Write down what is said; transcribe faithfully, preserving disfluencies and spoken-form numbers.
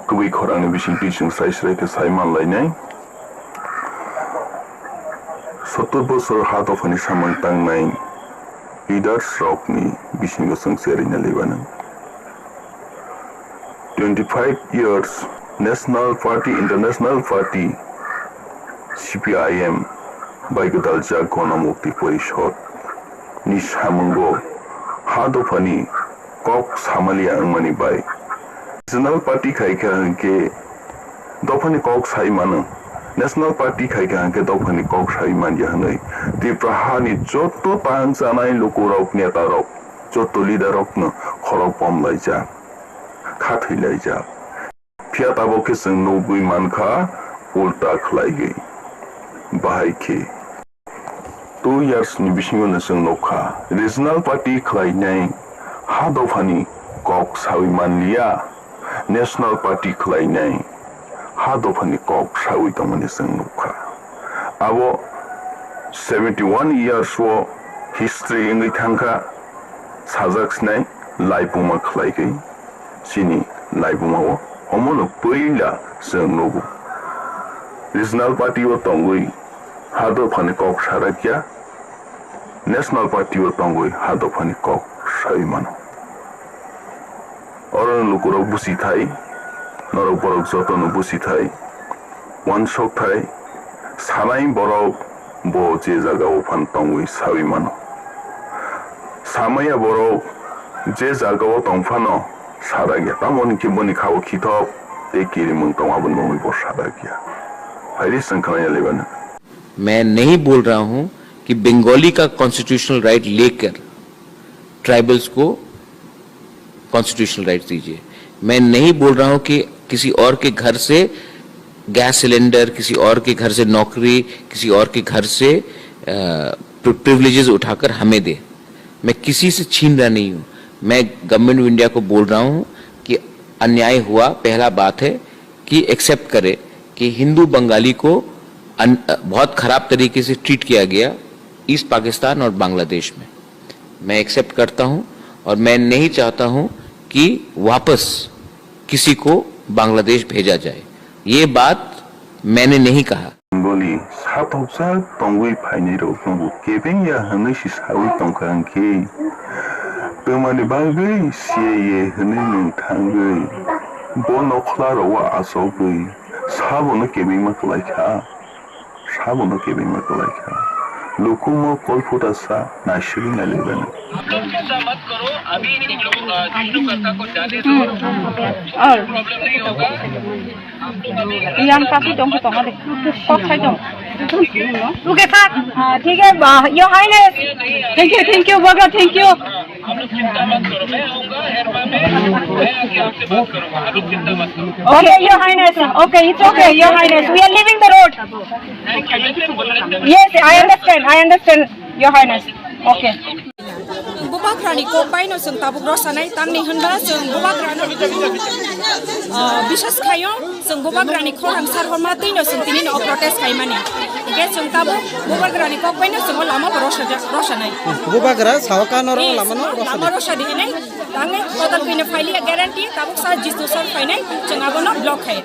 Kubui khorangni bisingtwi chwng srai srai khe sai man lainai. Sottor bosor ha dophani samung tangnai leaders rokni bisingo chwng cherwi na libanai. Twenty five years National Party, International Party, C P I M bai gwdal jak Gona Mukti Porishod ni samungo ha dophani kok samalia wngmani bai. Regional party khai kha hwnkhe dophani kok sai mano, national party khai kha hwnkhe dophani kok sai manya hwnwi Tripura hani joto tang chanai lukurok, netarok, joto leaderrokno khorok pom laijak, kha thwi laijak. Phiya tabok khe chwng nugwi mankha ulta khlaigwi. Bahai khe two years ni bisingo no chwng nukha, regional party khlainai ha dophani kok sawi manliya, national party khlainai ha dophani kok sawi tongmani chwng nukha. Abo seventy one years o history wngwi thangkha, sajak sinai laibuma khlaigwi chini laibuma o omono puila chwng nugo. Regional party o tongwi ha dophani kok sarakya, national party o tongwi ha dophani kok sawi mano. Oro lukurok busi thai, norok borok jotono busi thai, uansok thai, sanai borok bo je jaga o phan tongwi sawi mano. Samaya borok je jaga o tong phano sarakya, tamoni khe boni kha o khithok tei kirimung tong aboni bagwi bo sarakya. Phaidi chwng khwnaya lebano. मैं नहीं बोल रहा हूं कि बंगाली का constitutional right लेकर ट्राइबल्स को constitutional right दीजिए। मैं नहीं बोल रहा हूं कि किसी और के घर से गैस सिलेंडर, किसी और के घर से नौकरी, किसी और के घर से प्रिविलेजेस उठाकर हमें दे। मैं किसी से छीन रहा नहीं हूं। मैं गवर्नमेंट ऑफ इंडिया को बोल रहा हूं कि अन्याय हुआ, पहला बात है कि एक्सेप्ट करे कि हिंदू बंगाली को अन, बहुत खराब तरीके से ट्रीट किया गया ईस्ट पाकिस्तान और बांग्लादेश में। मैं एक्सेप्ट करता हूं और मैं नहीं चाहता हूं कि वापस किसी को बांग्लादेश भेजा जाए। ये बात मैंने नहीं कहा। Boni sathokjak tongwi phainai rokno bo kebeng ya hwnwi se sawi tongkha hwnkhe, twmani bagwi C A A hwnwi nwng thangwi bo nokhla rogo achogwi sabono kebengma kwlai kha, sabono kebengma kwlai kha. Lukumo kolphuta sa naisugwi nailaibani. आप लोग चिंता मत करो, अभी इन लोग, अ, विष्णुकर्ता को जाने दो। हम्म। और प्रॉब्लम नहीं होगा। Yang kapi dong, tongo de. Kok sai dong. Oke, sir. Ah, ठीक है, ah, Your Highness. Thank you, thank you, Bagra, thank you. आप लोग चिंता मत करो, मैं आऊंगा, एरमा में, मैं आके आपसे बात करूंगा, आप लोग चिंता मत करो। Okay, Your Highness. Okay, it's okay, Your Highness. We are leaving the road. Yes, I understand, I understand, Your Highness. Okay. Bubagrani kok baino chwng tabuk rwchanai, tamni hwnba chwng bubagrano, ah, biswas khaio, chwng bubagrani khorang sar horma twino chwng tini no protest khaimani. Hingke chwng tabuk bubagrani kok baino chwng o lama bo rwsa-, rwchanai. Bubagra sao kano ro lama no rwsa di hinai, tangnai kotal kwino phailiya guarantee, tabuk sa Jisnu sar phainai, chwng abono block khai.